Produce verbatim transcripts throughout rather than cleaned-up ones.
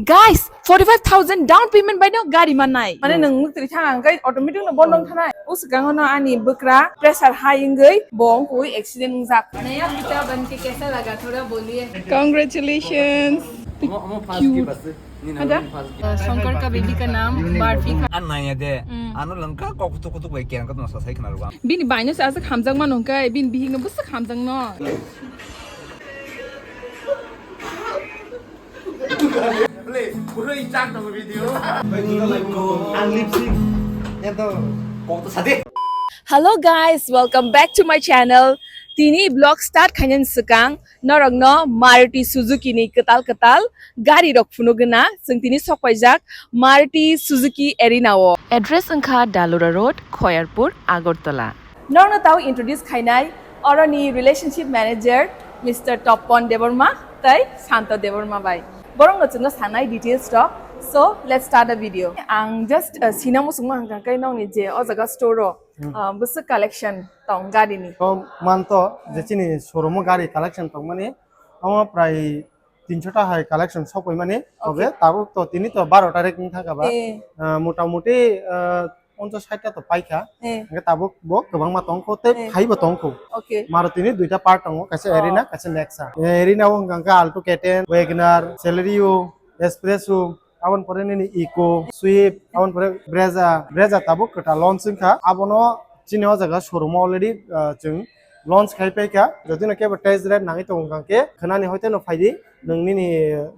Guys, forty-five thousand down payment bai no gari mannai. Mane nwng mwktwi thang ang kai automatic no bondo wng thanai. O swkango no ani bwkra pressure high wngwi bo wngkui accident wngjak. नया पिता बन के कैसा लगा, थोड़ा बोलिए। Congratulations. Omo, omo first gift ase. Nini ada? First gift. Shankar का बेबी का नाम बार्फी। An naya de. Hmm. Ano langka kok kutuk kutuk bai kian ka no sa sai khna ruwa. Bini baino sa asa khamjak mano hwnkhe, bini bihik no bwswk khamjak no. Hello guys, welcome back to my channel. Tini vlog start khainani swkang norokno Maruti Suzuki ni kwtal kwtal gari rok phunugwna chwng tini sokpaijak Maruti Suzuki Arena o. Address wngkha Dalura Road, Khoyarpur, Agartala. Norokno tao introduce khainai oroni relationship manager Mister Topon Debbarma tei Santo Debbarma bai. Borokno chwngno sanai details rok. So, let's start the video. Ang just, uh, sina muchungma hwnkha khe nokni je o jaga store o, hmm, uh, bwswk collection tong gari ni. To manto je chini showroom o gari collection tongmani, omo prai tinso ta hai collection sokoi mani, okay, tobe tabuk to tini to baro tarik wng thaka ba. Eh. Ah, mota moti, ah, ponchas sait ta to paikha. Eh. Hingke tabuk bo kwbangma tongkho tei, eh, phaibo tongkho. Okay. Maro tini duita part tongo, kaisa, oh, Arena, kaisa Nexa. Eh, Arena o hwnkha khe Alto K ten, WagonR, Celerio, Espresso, aboni pore nini Eeco, Swift, aboni pore Brezza, Brezza tabuk kwtal launch wngkha. Abono chini o jaga showroom o already, ah, chwng launch khai paikha. Jodi no kebo test drive nangwi tongo hwnkha khe khwnani hoite no phaidi, nwng nini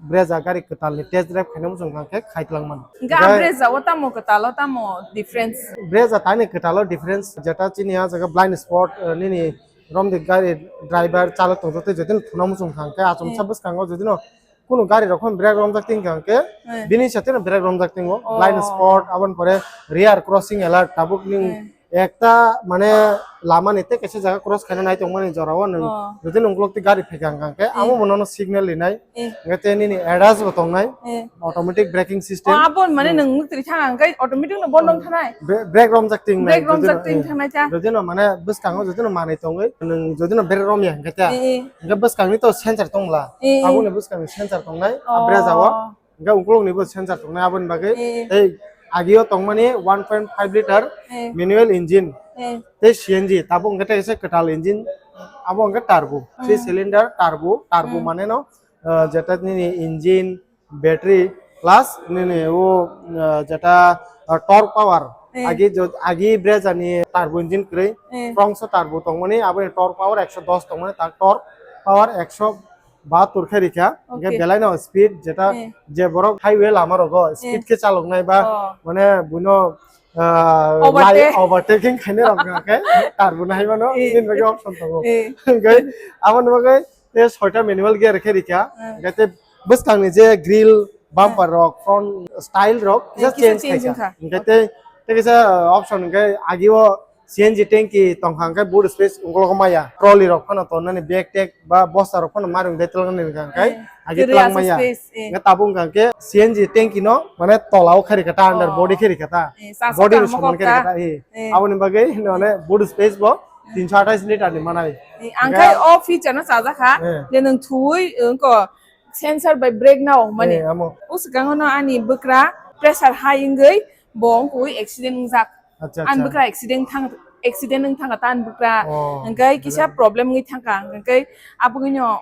Brezza gari kwtal ni test drive khaina muchung hwnkha khe khai twlang mano. Hwnkhe a Brezza o tamo kwtal o tamo difference? Brezza tani kwtal o difference, jeta chini a jaga blind spot, eh, nini romdi gari driver chalok tongjakte jodi no thuna muchung hwnkha khe achomsa, eh, bwskango jodi no kunu gari rok phano brake romjak ting kha hwnkhe, eh, bini sateno brake romjak tingo. Oh. Blind spot, aboni pore rear crossing alert, tabuk ning, eh, ekta mane lama ni tei kaisa jaga cross khaina nai tongmani jora o nwng, oh, jodi nwng uklok twi gari phekang kha hwnkhe, eh, amo bono no signal rinai, eh, hwnkhe tei nini ADAS bo tongnai, eh, automatic braking system. Oh, abo mane, hmm, nwng mwktwi thang ang khe automatic no bondo wng thanai. Bre-, brake romjak ting nai, brake romjak ting thangnai ta. Jodi no mane bwskango jodi no manwi tongwi nwng jodi no brake romya hwnkhe ta. Eh, eh. Hingke bwskangni to sensor tongla. Eh. Aboni bwskangni sensor tongnai, oh, a Brezza o. Hingke ukulukni bo sensor tongnai aboni bagwi. Eh. Tei agio tongmani one point five liter, eh, manual engine. Eh. Tei C N G, tabuk hingke tei kaisa kwtal engine, abo hingke turbo. Three, hmm, cylinder turbo, turbo, hmm, mane no, ah, jeta nini engine, battery plus nini o, ah, jeta, ah, torque power. Eh. Agi jo-, agi Brezza ni turbo engine kwrwi, eh, front so turbo tongmani, aboni torque power ekso dos tongmani, tak torque power ekso bahatur khe rikha. Hingke, okay, belai no speed jeta, eh, je borok highway lama rogo, eh, speed khe chaloknai ba, oh, mane buino, ah, overtake, lai overtaking khainai rok hwnkha khe turbo no hai mano, eh, nini bagwi option tongo. Eh. Hingke aboni bagwi tei soita manual gear khe rikha. Hmm. Hingke tei bwskangni je grill, bumper, hmm, rok, front style rok, eh, kisa kisa change, change khaikha. Wngkha. Hingke tei, tei kisa, uh, option hingke agi o C N G tanki tongkha hingke boot space ungkologo maya. Trolley rok phano tonnani bag tag ba bosta rok phano marung de twlangni hingka hingke, eh, agi kwrwi twlang asa maya. Space, eh. Hingke tabuk hingka hingke C N G tanki no mane tola o khe rikha ta, under, oh, body khe rikha ta. Eh, sa body sakha ro soman khe rikha ta, eh. Eh. Aboni bagwi mane boot space bo tinso athais liter ni manai. Eh, ang hingke khai o feature no chajakha, eh, je nwng thuwi wngko sensor bai brake na wng mani. Eh, amo. O swkango no ani bwkra pressure high wngwi bo wngkui accident wngjak. Acha, ani acha. Bwkra accident thang, accident wng thangkha ta ani bwkra. Oh, hingke kisa belai problem wngwi thangkha. Hingke aboni no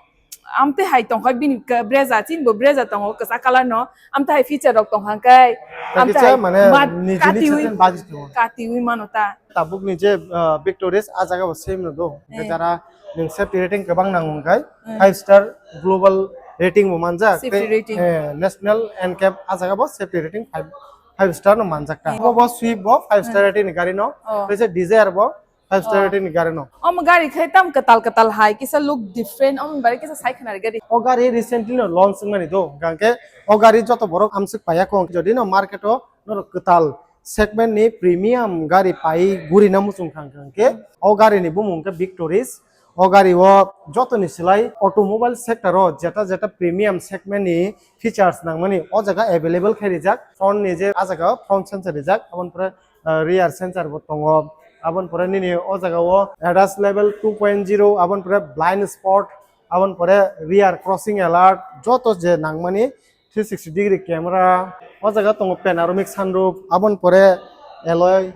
amtwi hai tongkha bini ke-, Brezza, chini bo Brezza tongo kwchak colour no. Amtwi hai feature rok tongkha hingke. Tei amtwi kisa hai mane mat nijini katiwi, certain budget tongo. Katiwi mano ta. Tabukni je, ah, Victoris, ah jaga bo same no do. Hingke, eh, jara nwng safety rating kwbang nango hingke, eh, five star global rating bo manjak. Safety rating. Eh, National N CAP ah jaga bo safety rating five, five star no manjak ta. Eh. Bo, bo Swift bo five star, eh, rating ni gari no. Oh. Tei je Dzire bo five star, oh, rating ni gari no. Omo gari khai tam kwtal kwtal hai, kisa look different, omo bari kisa sai khna gari. O gari recently no launch wngmani do, hingke o gari joto borok amswk paiya kho, jodi no market o norok kwtal segment ni premium gari pai gurina muchung kha hingke, o gari ni bumung khe Victoris. O gari o jotoni slai automobile sector o jeta jeta premium segment ni features nangmani o jaga available khe rijak. Front ni je a jaga o front sensor rijak, aboni pore, ah, rear sensor bo tongo. Aboni pore nini o jaga o ADAS level two point zero, aboni pore blind spot, aboni pore rear crossing alert, joto je nangmani three sixty degree camera, o jaga tongo panoramic sunroof, aboni pore alloy,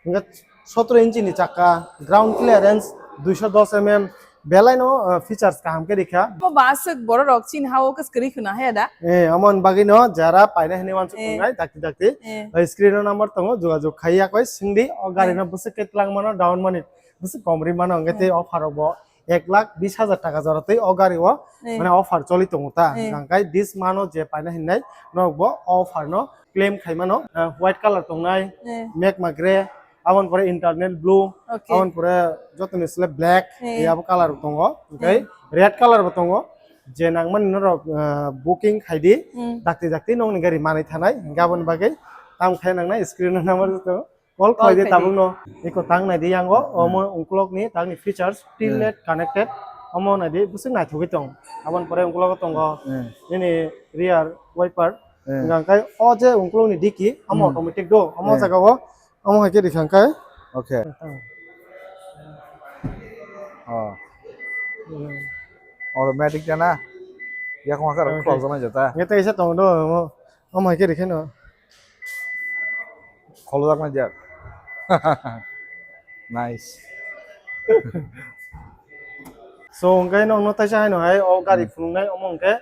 hingke sotro inchi ni chakka, ground clearance duiso dos M M, belai no, uh, features kaham khe rikha. Bo ba aswk borok rok chini ha o kwskwrwi khwna haya da? Eh, amoni bagwi no jara paina hinwi wansuk Eh. tongnai, dakti dakti. Eh. Screen o number tongo, jogajog khaiya koi swngdi, o gari Eh. no bwswk khe twlang mano, down money bwswk kom ri mano, hingke Eh. tei offer rok bo ek lakh bis hajar taka jora tei o gari o Eh. mane offer choli tongo ta. Eh. Hingke this month o je paina hinwi norok bo offer no claim khai mano. Ah, white color tongnai, Eh. magma grey, aboni pore internal blue, Okay. aboni pore jotoni sle black, Eh. yabo color tongo. Hingke Eh. red color bo tongo. Je nangmani norok, ah, booking khai di, Hmm. dakti dakti nokni gari manwi thanai. Hingke aboni bagwi tamo khai nangnai screen o number tongo. Call Call khlai di khlai di. tabukno. Eko tang nai di yango, Hmm. omo ungkulok ni tang ni features, till Hmm. net connected, omo nai di bwswk naithogwi tong. Aboni pore ungkulok tongo, Hmm. nini rear wiper. Hmm. Hingka khe o je ungkulok ni diki, omo Hmm. automatic do, omo Hmm. jaga o, omo hai khe rikha khe. Okay. Hmm. Oh. Hmm. Automatic jana. Yakung akar Okay. khulok jana jata. Nge tei sa tong do, omo, omo hai khe rikha no. Kholojak na jak. Nice. So, hingke nokno taisa haino hai, o gari Hmm. phunuknai, omo hingke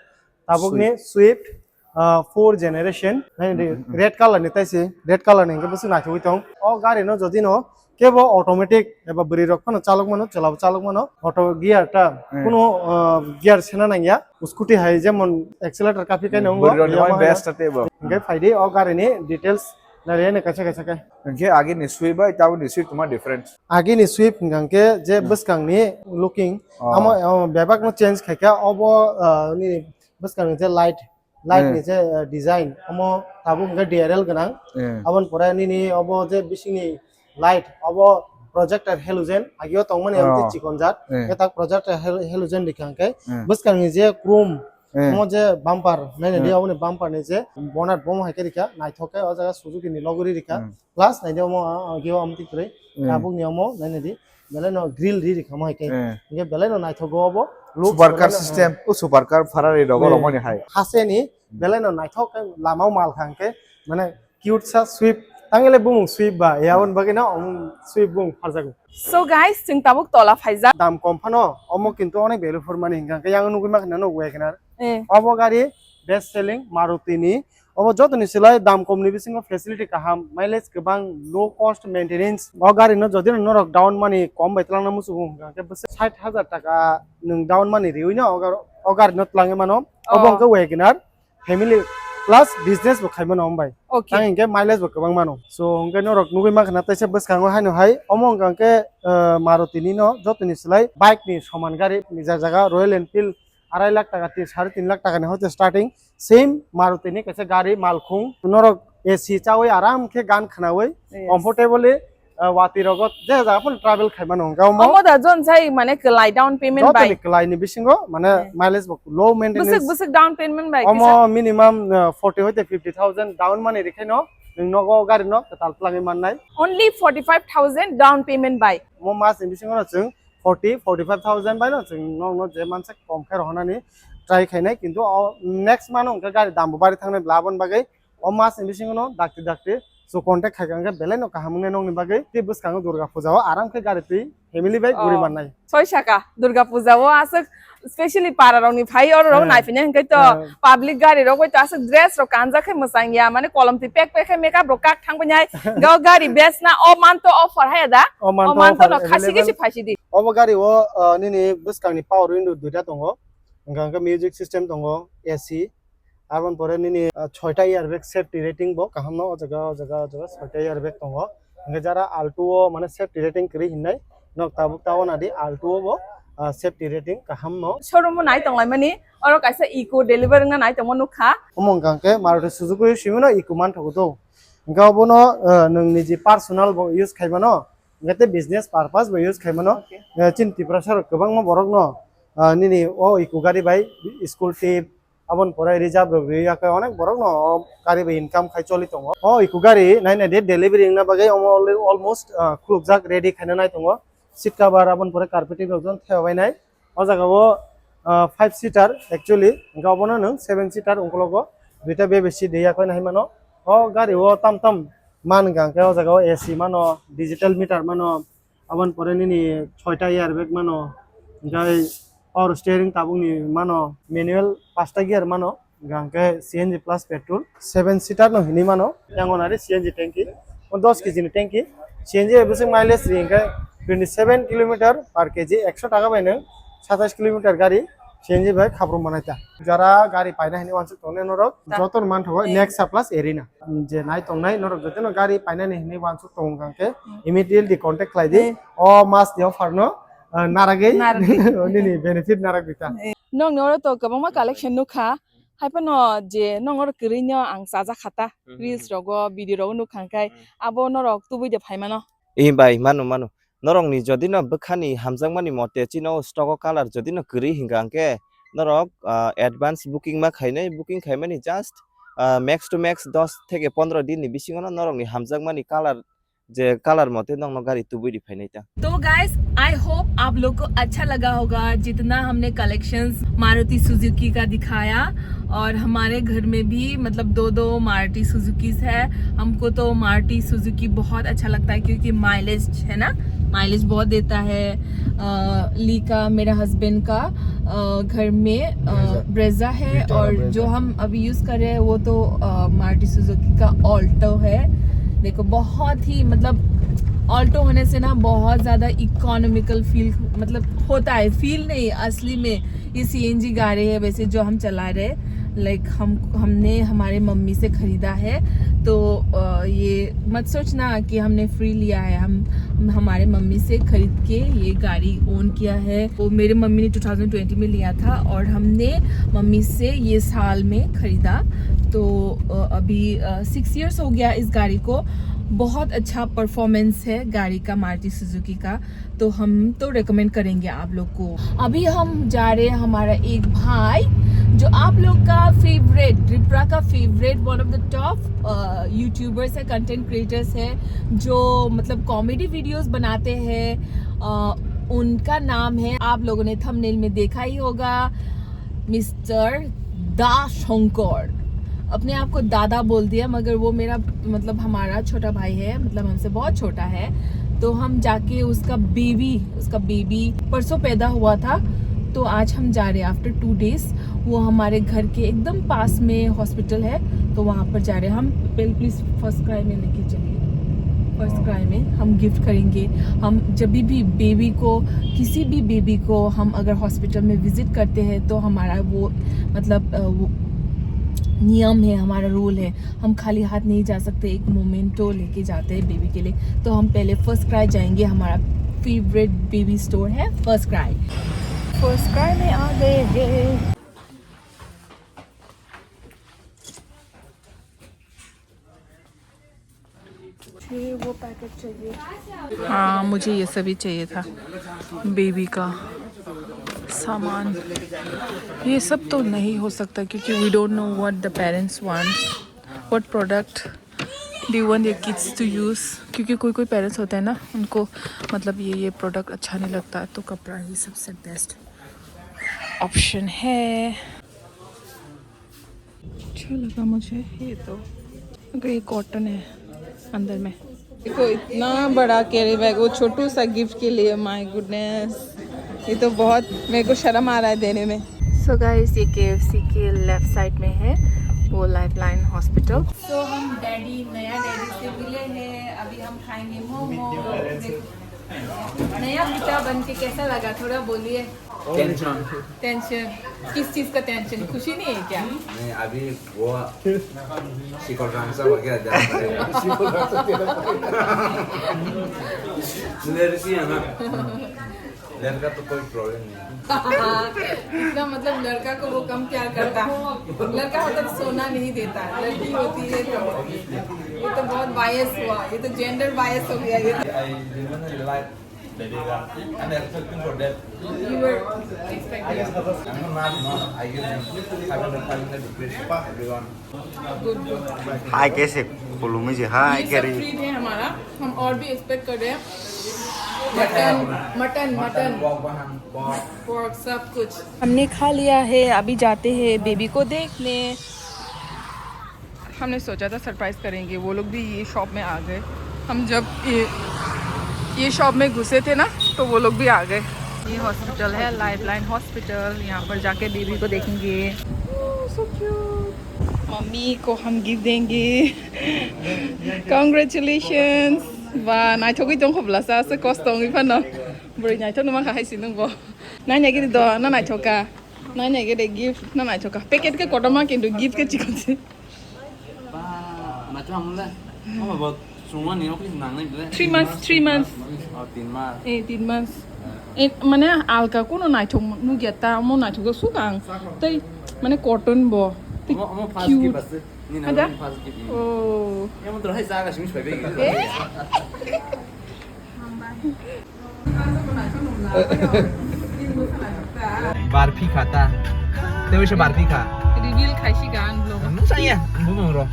tabukni Swift. Swift, ah, four generation, hai di Hmm, hmm, hmm. red color ni taisi, red color ni hingke bwswk naithogwi tong. O gari no jodi no kebo automatic eba bwrwi rok phano chalok mano, chwla bo chalok mano, auto gear ta Hmm. kuno, ah, gear sena nangya. Scooty hai jemon accelerator kapi kai Hmm, nongo, bwrwi rokni Yamaha mai best hai. Ate bo. Hingke phaidi o gari ni details nari ani kaisa kaisa khe. Hingke agi ni Swift bai tabuk ni Swift tuma different. Agi ni Swift hingka khe je Hmm. bwskang ni looking, Oh. amo, amo bebak no change khai kha, obo, ah, ni bwskang ni je light, light Hmm. ni je, ah, design, omo tabuk hingke D R L gwnang. Hmm. Aboni pore nini obo je bising ni light, obo projector halogen, agio tongmani ang Oh. tei chikon jat, Hmm. khe tak projector hal-, halogen rikha hingke Hmm. bwskang ni je chrome, Hmm. omo je bumper, nai nai di Hmm. aboni bumper ni je bonnet bomo hai khe rikha, naithok khe o jaga Suzuki ni logo ri rikha. Hmm. Plus nai di omo, ah, ah, geo amtwi kwrwi. Hmm. Tabuk ni omo nai nai di. Belai no grill ri rikha mo hai khe. Hmm. Hingke belai no naithogo obo. Looks super car belai no, system. O super car Ferrari rogo Hmm. romani hai. Hase ni belai no naithok khe lama o mal kha hingke mane cute sa Swift. Tangile bumung Swift ba. Ya Hmm. on bagwi no omo Swift bumung pharjago. So guys, chwng tabuk tola phaijak. Dam kom phano omo kintu onek value for money hingka hingke yang nugwi mankha no WagonR. Eh. Obo gari best selling Maruti ni. Obo jotoni silai dam komni bisingo facility kaham, mileage kwbang, low cost maintenance. O gari no jodi no norok down money kom bai twlangna muchungo hwnkha khe bwswk sait hajar taka nwng down money riwi no o gar-, o gari no twlangwi mano. Obo Oh. hwnkhe WagonR family plus business bo khai mano omo bai. Okay. Tang hwnkhe mileage bo kwbang mano. So hwnkhe norok nugwi mankha na teisa bwskango haino hai omo hwnkha khe, eh, Maruti ni no jotoni silai bike ni soman gari ni ja jaga Royal Enfield arai lakh taka, tin, sare tin lakh taka ni hoite starting, same Maruti ni kaisa gari malkhung, norok A C chawi aram khe gan khnawi, Yes. comfortably, uh, wati rogo je jaga phano travel khai mano hwnkha omo. Omo da jon sai mane kwlai down payment bai. Jotoni kwlai ni bisingo mane Yes. mileage bo low maintenance. Bwswk bwswk down payment bai Omo kisa? Minimum, uh, forty hoite fifty thousand down money rikhaino nwng nogo gari no kwtal twlangwi mannai. Only forty five thousand down payment bai. Omo mas ni bisingo no chwng forty, forty five thousand bai no chwng nokno je mansa kom khe rohornani try khainai, kintu o next month hwnkhe gari dam bo bari thangnai bla, aboni bagwi o mas ni bisingo no dakti dakti chwng contact khai kha hwnkhe belai no kaham wngnai nokni bagwi. Tei bwskango Durga puja o aram khe gari twi family bai guri Oh. mannai. Soi saka Durga puja o aswk specially para rokni phai oro rok Hmm. naiphinai hwnkhe to Hmm. public gari rok bai to aswk dress rok kanjak khe mwchang ya, mane kolom twi pek pek khe makeup rok kak thang bai nai. Ga gari bes na o month o offer haya da? O month O o month offer no khasi available. Kisi phaisi di. Obo gari o, uh, nini bwskangni power window duita tongo, hwnkha hwnkhe music system tongo, A C, aboni pore nini, uh, soita airbag safety rating bo kaham no o jaga, o jaga, o jaga soita airbag tongo. Hwnkhe jara Alto o mane safety rating kwrwi hinnai, nok tabuk ta wana di Alto o bo, uh, safety rating kaham no. Showroom o nai tonglaimani, oro kaisa Eeco deliver wngna nai tongma nukha. Omo hwnkha hwnkhe Maruti Suzuki o simi no Eeco manthogo do. Hwnkhe obono, uh, nwng niji personal bo use khaimano. Hwnkhe tei business purpose bo use khaimano. Okay. Eh, chini Tiprasa rok kwbangma borok no, ah, nini o Eeco gari bai school trip, aboni pore reserve rok riwi yakhe onek borok no o gari bai income khai choli tongo. O Eeco gari nai nai de delivery wngna bagwi omo alre-, almost, ah, khulukjak ready khaina nai tongo. Seat cover aboni pore carpeting rok jon thebabai nai. O jaga o, ah, five seater actually, hwnkhe obono nwng seven seater ungkologo Duita B B C de yakoi nai mano. O gari o tam tam man gang ke o jaga o A C mano, digital meter mano, aboni pore nini soita airbag mano, hingke power steering tabuk ni mano, manual pasta gear mano, hingke C N G plus petrol, seven seater no hinui mano, yango nari C N G tanki, o dos kg ni tanki, C N G bai bwswk mileage ri hingke twenty seven kilometer per K G, ekso taka bai nwng satais kilometer gari C N G bai khabrum manai ta. Jara gari paina hinui wansuk tongnai norok, ta- joto no manthogo Nexus plus Arena. Je nai tongnai norok jotono gari painani hinui wansuk tongo hwnkhe immediately contact khlai di. O mas ni offer no, ah, naragwi Naragwi. Nini benefit naragwi ta. Nokni oro to kwbangma collection nukha. Haiphano je nong oro kwrwi no ang chajak kha ta. Reels rogo, video rogo nukha hwnkhe abo norok tubui de phaimano. Eh, bai, mano, mano. Norokni jodi no bwkhani hamjakmani mote chino stock o colour jodi no kwrwi hwnkha hwnkhe norok, ah, advance booking ma khainai, booking khaimani just, ah, max to max dos theke pondro din ni bisingo no norokni hamjakmani colour, je colour mote nokno gari tubui ri phainai ta. तो guys, I hope आप लोग को अच्छा लगा होगा जितना हमने कलेक्शंस मारुति सुजुकी का दिखाया। और हमारे घर में भी, मतलब, दो दो मारुति सुजुकीज है। हमको तो मारुति सुजुकी बहुत अच्छा लगता है क्योंकि माइलेज है ना, माइलेज बहुत देता है। अ, ली का, मेरा हस्बैंड का, अ, घर में, अ, ब्रेजा। ब्रेजा है। ब्रेजा, और ब्रेजा। जो हम अभी यूज़ कर रहे हैं वो तो, अ, मारुति सुजुकी का ऑल्टो है। देखो, बहुत ही, मतलब, ऑल्टो होने से ना बहुत ज़्यादा इकोनॉमिकल फील, मतलब, होता है, फील नहीं, असली में ये सीएनजी गाड़ी है वैसे जो हम चला रहे हैं। लाइक, हम, हमने हमारे मम्मी से खरीदा है, तो, अ, ये मत सोचना कि हमने फ्री लिया है। हम, हम हमारे मम्मी से खरीद के ये गाड़ी ओन किया है। वो मेरे मम्मी ने टू थाउजेंड ट्वेंटी में लिया था और हमने मम्मी से ये साल में खरीदा। तो, अ, अभी, अ, सिक्स इयर्स हो गया इस गाड़ी को। बहुत अच्छा परफॉर्मेंस है गाड़ी का, मारुति सुजुकी का। तो हम तो रेकमेंड करेंगे आप लोग को। अभी हम जा रहे हैं हमारा एक भाई, जो आप लोग का फेवरेट, रिप्रा का favourite, one of the top, अ, यूट्यूबर्स है, कंटेंट क्रिएटर्स है, जो, मतलब, कॉमेडी वीडियोज़ बनाते हैं। अ, उनका नाम है, आप लोगों ने थंबनेल में देखा ही होगा, मिस्टर दा शंकर। अपने आप को दादा बोल दिया, मगर वो मेरा, मतलब, हमारा छोटा भाई है, मतलब, हमसे बहुत छोटा है। तो हम जाके उसका बेबी, उसका बेबी परसों पैदा हुआ था, तो आज हम जा रहे हैं, after two days। वो हमारे घर के एकदम पास में हॉस्पिटल है, तो वहाँ पर जा रहे हैं हम। पहले प्लीज फर्स्ट क्राई में लेके चलिए। फर्स्ट क्राई में हम गिफ्ट करेंगे। हम जब भी बेबी को, किसी भी बेबी को हम अगर हॉस्पिटल में विजिट करते हैं, तो हमारा वो, मतलब, अ, वो नियम है, हमारा रूल है, हम खाली हाथ नहीं जा सकते। एक मोमेंटो लेके जाते हैं बेबी के लिए। तो हम पहले फर्स्ट क्राई जाएंगे, हमारा फेवरेट बेबी स्टोर है फर्स्ट क्राई। फर्स्ट क्राई में आ गए हैं। मुझे वो पैकेट चाहिए। हाँ, मुझे ये सभी चाहिए था, बेबी का सामान। ये सब तो नहीं हो सकता क्योंकि we don't know what the parents want, what product do you want your kids to use, क्योंकि कोई कोई पेरेंट्स होते हैं ना, उनको, मतलब, ये ये प्रोडक्ट अच्छा नहीं लगता, तो कपड़ा ही सबसे बेस्ट ऑप्शन है। अच्छा लगा मुझे ये तो। ये कॉटन है अंदर में। देखो, इतना बड़ा कैरी बैग, वो छोटू सा गिफ्ट के लिए। माय गुडनेस, ये तो बहुत, मेरे को शर्म आ रहा है देने में। सो गाइस, ये केएफसी के लेफ्ट साइड में है, वो लाइफलाइन हॉस्पिटल। सो हम डैडी, नया डैडी से मिले हैं। अभी हम खाएंगे मोमो। नया पिता बन के कैसा लगा, थोड़ा बोलिए। टेंशन। टेंशन? किस चीज का टेंशन? खुशी नहीं है क्या? नहीं, अभी वो शिखर रामसा वगैरह जा रहा है। लड़की है ना, लड़का तो कोई प्रॉब्लम नहीं है। इसका मतलब लड़का को वो कम प्यार करता। लड़का होता तो सोना नहीं देता, लड़की होती है तो। ये तो बहुत बायस हुआ, ये तो जेंडर बायस हो गया ये। I remember the life. Baby girl, I'm expecting for that. You were expecting. I'm not, not, I give them five hundred, five hundred rupees, everyone. Good, good. Hi, कैसे? खुलूमी जी, hi, ये सब कैरी। फ्री थे हमारा, हम और भी एक्सपेक्ट कर रहे हैं। Mutton, mutton, mutton, mutton. Pork, pork। Pork, सब कुछ। हमने खा लिया है, अभी जाते हैं बेबी को देखने। हमने सोचा था सरप्राइज करेंगे, वो लोग भी ये शॉप में आ गए। हम जब ये, ये शॉप में घुसे थे ना, तो वो लोग भी आ गए। ये हॉस्पिटल है, लाइफलाइन हॉस्पिटल। यहाँ पर जाके बेबी को देखेंगे। Oh, so cute। मम्मी को हम गिफ्ट देंगे। Congratulations। Ba, naithogwi tongkho bwlasa, aswk kosto wngwi phano. Bwrwi naithok numa kha hai si nungbo. Naina gini do, na naithoka. Naina gini gift, na naithoka. Packet khe kotorma kintu gift khe chikon se. Ba, naithok hamle. Omo bo chwngmani office nangnai bile. Three months, three months. Oh, tin mas. Eh, tin months. Eh, mane alka kuno naithok nugya ta, omo naithok sukang. Tei mane cotton bo. Tei omo, omo first cute. Gift ase. Nini ada? Omo first gift. Oh. Emo to hai jaga simi soi begi. Eh? Barfi kha ta. Tei wisa barfi kha. Reveal khai si gan vlog. Nung saya, bumung ro.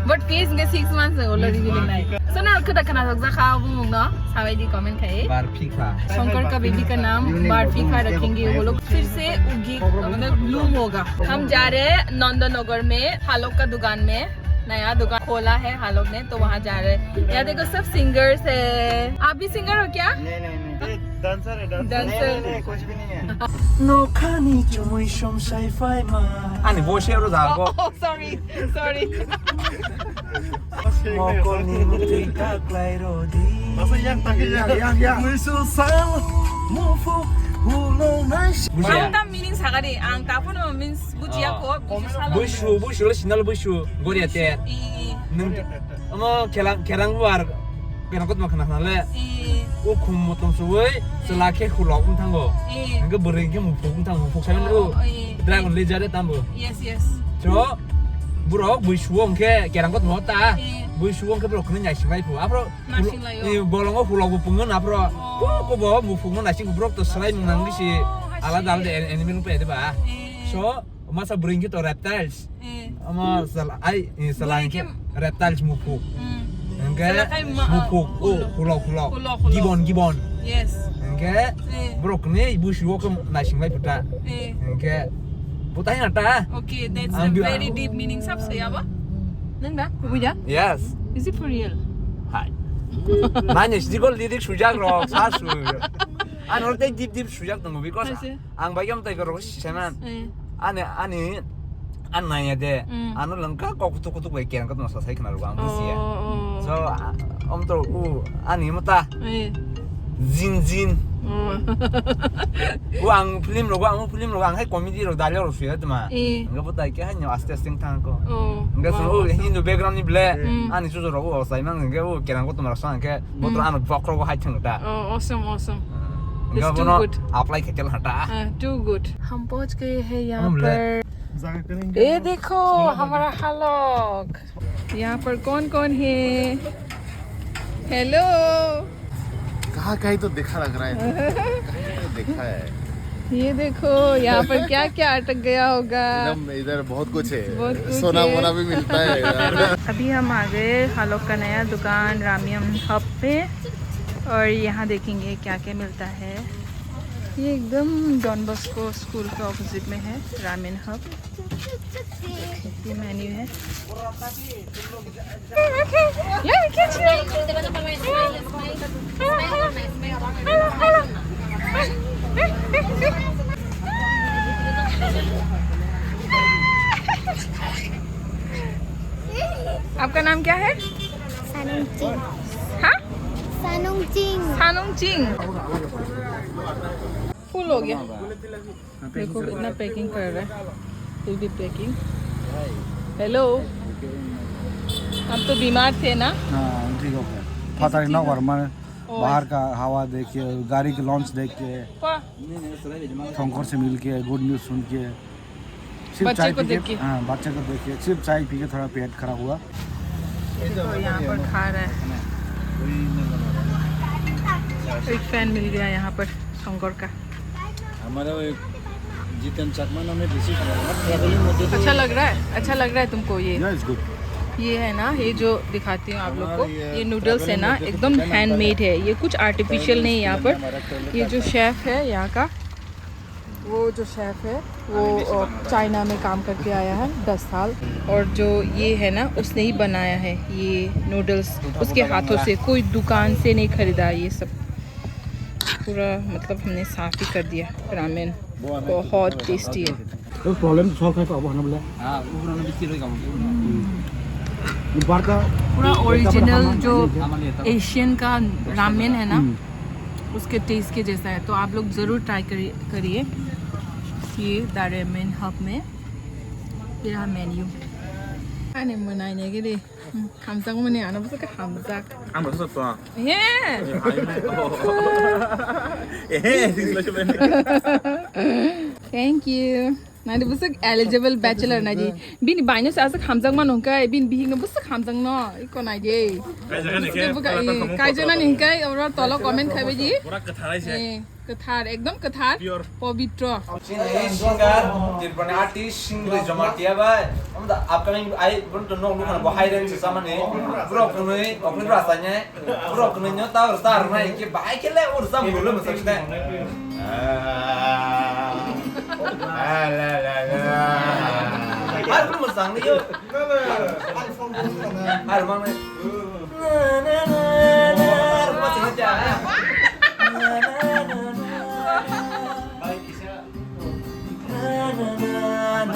But face nge six months ago lo reveal nai. So na khada khana jak ja kha bumung no. Sabai di comment khai. Barfi kha. Shankar का बेबी का नाम बारफी खा रखेंगे वो लोग। फिर से उगी मतलब ब्लूम होगा। हम जा रहे हैं नंदनगर में हालोक का दुकान में। नया दुकान खोला है हालोक ने, तो वहाँ जा रहे हैं। यहाँ देखो, सब सिंगर्स है। आप भी सिंगर हो क्या? नहीं, नहीं, नहीं। ये डांसर है, डांसर। डांसर। नहीं, नहीं, नहीं, कुछ भी नहीं है। Nokhani chumui som sai phai ma. Ani bo se ro da go. Oh, sorry, sorry. Mokol ni mutui ta klai ro di. Masa yang tak yang, yang, yang. Muisu sal, mufu, hulo nai. Busia. Ang tam meaning sakari, ang tapon means Bujiya ko, buji sala. Buisu, buisu le sinal buisu, goria te. I, i, i. Nung, omo kelang, kelang buar, kelang kot makna khna le. I. U khum motom suwei, sela khe khulok wng thango. I. Nungke bwrwi khe mufuk wng thango, mufuk saimani u. Oh, i. Dragon le jare tambo. Yes, yes. So, burok buisu wng khe kelang kot mo ta. I. Buisu wng khe burok khni nai singlai phu. Apro Naising laio. Bolongo hulok bo pungo na pro. Oh. Ko, ko bo mufukno naising borok to selai mung nang bisi. Oh, I see. Alada alada an-, animal pa ede ba. Eh. So, masa bring to reptiles. Eh. Ama sel-, ai, eh, selai bring ke reptiles mufuk. Hmm. Hingke selakai ma-, mufuk, oh, hulok, hulok. Hulok, hulok. Gibon, gibon. Yes. Hingke eh, borok ni busi wo ke naising lai puta. Eh. Hingke puta hina ta. Okay, that's a very deep meaning. Sab se aba? Nang da? Kubuja? Yes. Is it for real? Hai. Nanya sidi ko lirik sujak rok, sa su. Ano tei deep deep sujak tongo because ang bai kam tai ko rok si sanan. Eh. Ani, ani, an nanya de. Mm. Ano lengka kok kutuk kutuk bai kerang kat masa sai kena rok ang busia. Oh, oh. So, a-, om to u ani mata. Eh. Jin jin. Oh. Wa ang film rok, ang film rok, ang hai comedy rok, dialogue rok suya tuma. Eh. Enggak betul ke hanya aste aste thang ko. Oh. Enggak wow, so, awesome. Hindu background ni ble. Hmm. Ani susu rok, o sai mang enggak, o kerang ko tuma sang ke, hmm, botol ano bok rok hai thang ta. Oh, awesome, awesome. Enggak bono apply ke tel hata. Ah, too good. हम पहुंच गए हैं यहाँ पर। ये देखो, हमारा हालक। यहाँ पर कौन कौन है? हेलो। कहाँ कहीं तो देखा लग रहा है। कहीं तो देखा है। ये देखो, यहाँ पर क्या क्या अटक गया होगा। एकदम इधर बहुत कुछ है। बहुत कुछ सोना है। वोना भी मिलता है इधर। अभी हम आ गए हालक का नया दुकान रामियम हब पे, और यहाँ देखेंगे क्या क्या मिलता है। ये एकदम डॉन बॉस्को स्कूल के ऑपोजिट में है रामेन हब। ये मेन्यू है। आपका नाम क्या है? सानुंग चिंग। हाँ? सानुंग चिंग। सानुंग चिंग। फुल हो गया। देखो कितना पैकिंग कर रहा है। He'll be packing. हेलो। हम तो बीमार थे ना? हाँ, ठीक हो गया। पता नहीं ना, वर्मा बाहर का हवा देख के, गाड़ी के लॉन्च देख के, शंकर से मिल के, गुड न्यूज़ सुन के, सिर्फ बच्चे चाय को पी के, देख के। हाँ, बच्चे को देख के, सिर्फ चाय पी के थोड़ा पेट खराब हुआ। देखो, यहाँ पर खा रहा है। एक फैन मिल गया यहाँ पर शंकर का। हमारा वो एक जितन चकमा नाम है, बेसिक ट्रैवलिंग मध्य तो अच्छा लग रहा है? अच्छा लग रहा है तुमको ये? Yeah, it's good. ये है ना, ये जो दिखाती हूँ आप लोग को, हमारा ये ये नूडल्स है ना, ट्रैवलिंग मध्य तो एकदम पता है ना, हैंडमेड है, ये कुछ आर्टिफिशियल नहीं है यहाँ पर। हमारा ट्रैवलिंग ये जो शेफ है यहाँ का, वो जो शेफ है, वो, अ, चाइना में काम करके आया है दस साल। और जो ये है ना, उसने ही बनाया है ये नूडल्स, उसके हाथों से, कोई दुकान से नहीं खरीदा ये सब। पूरा, मतलब, हमने साफ ही कर दिया रामेन। बहुत टेस्टी है। तो प्रॉब्लम सॉल्व है तो अब हम बोले। हाँ, वो पुराना बिस्किट होगा। बार का पूरा ओरिजिनल जो एशियन का रामेन है ना, हम्म। उसके टेस्ट के जैसा है, तो आप लोग ज़रूर ट्राई करिए, करिए। ये द रामेन हब में ये रहा menu. Ani mwnai nai gede. Hamjak mani ano bwswk khe hamjak. Ang bwswk to. He. Ehe, six lakh. Thank you. Nai bwswk eligible bachelor nai di. Bini baino sa aswk hamjak mano hwnkhe, bini bihikno bwswk hamjak no. Iko nai di. Kaijak nani hwnkhe, oro tolo comment khaibai di. Pura kwtharai se. Eh, kwthar, ekdom kwthar, pobitro. Chini singer, Tripurani artist, Singri Jamatia bai. Omo da upcoming ai, bun to nok nukhan bo high range samani. Bro kunui, okni bra sanya. Bro kunui nyo ta ur star nai ke bai ke le ur sam bulu masak ne. Ah, la, la, la. Ar bulu masang ni yo. Ar mang ni. Na, na, na, na. Ar bulu masang ni ya. Na, na, na, na.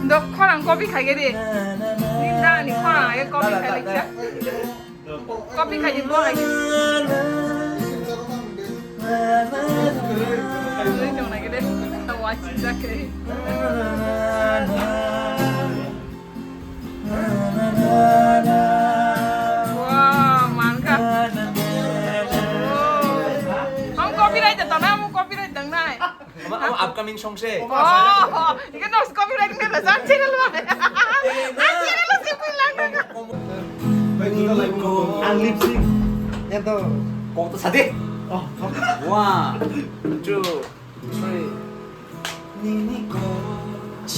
Dok khorang copy khai gede. Ni da ni khorang age copy khai leksa. Copy khai di bo hai. Ni tong na gede. Watch zakre. Wow, mangkha. Wow. Ang copyright da tanai, ang copyright dangnai. Ama, ama upcoming song se. Oh, ikan harus copyright ni lah, jangan channel lah. Eh, nah. Channel sih pulang. Ang lip sync. Yan to. Kok to sadi. Oh. One, two, three. Nini kok.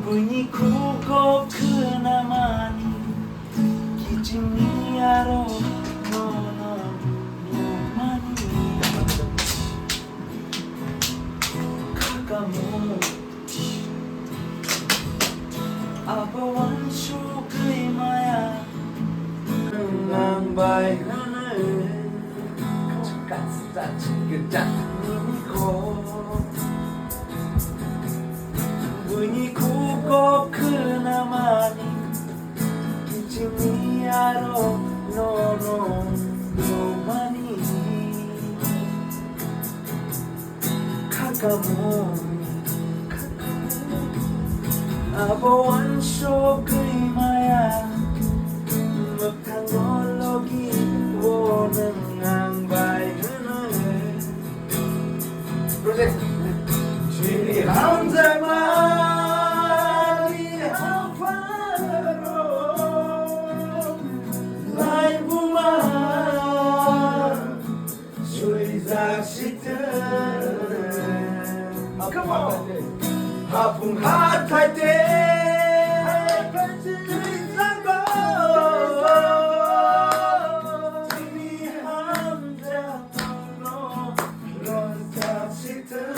Buini kuk kok khwnamani, kichingni aro nono nukmani. Khakamo abo wansugwi maya, nang bai hwnwi. Buini kuk kok khwnamani, kichingni aro nono nukmani. Khakamo, khakamo, abo wansugwi maya, mwkhango logi o nwng ang bai hwnwi. Chini hamjakma ni hapharo laibuma swijak sitwng. Come on. Hapung hathai te swijak chini hamjakma no rwngtham sitwng.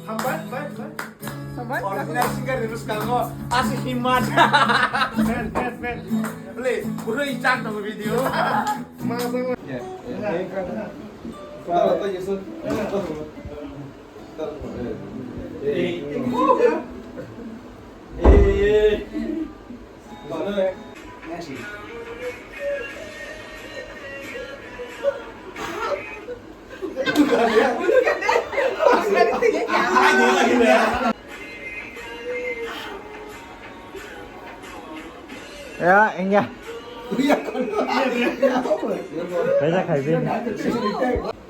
Hambai, hambai, hambai. Original singer ni bwskango aswk himma. Fan, fan, fan. Le, bwrwi chak tongo video. Ma, ma, ma. Ya, enggak. Beda kayak ini.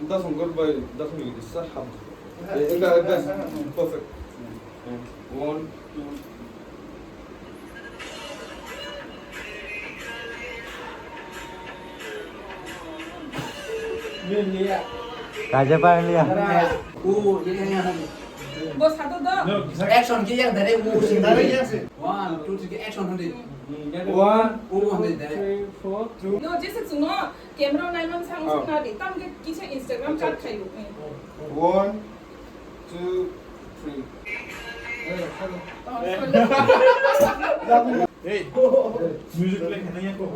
Udah songkol boy, udah songkol bisa ham. Eh, enggak, enggak. Perfect. One, two. Kaja pa liya. Oh, yeah, yeah, yeah. Bo satu do. Action ki yang dari mu sing dari. One, two, three, action hande. One, two, three, four, two. No, jese chungo camera nai man sang sang na di. Tam ke kisa Instagram chat khayu. One, two, three. Hey, music play khaina ya ko.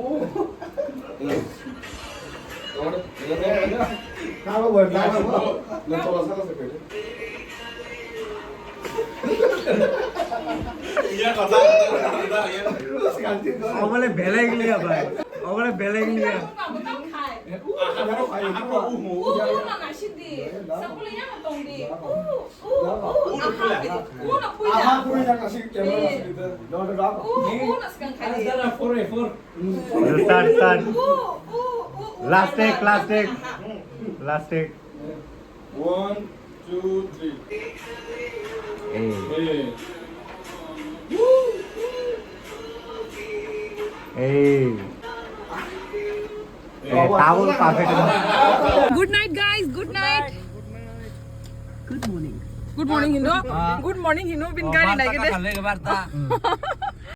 Iya, kata, kata, kata, ya. Obole belek liya, bhai. Obole belek liya. Uhu, uhu, na, na, shidi. Sapuli yang tong di. Uhu. U, u, aha, u, u, u, na pui da. Aha, pui da, kasi camera kasi da. U, u, na skang kali. Start, start. U, u, u, u, last take, last take. Last take. One, two, three. Eh. Eh. Eh. Eh, towel perfect. Good night, guys. Good night. Good morning. Good morning, Hino. Ah. Good morning, Hino. Bin gari naikhe de. Barta.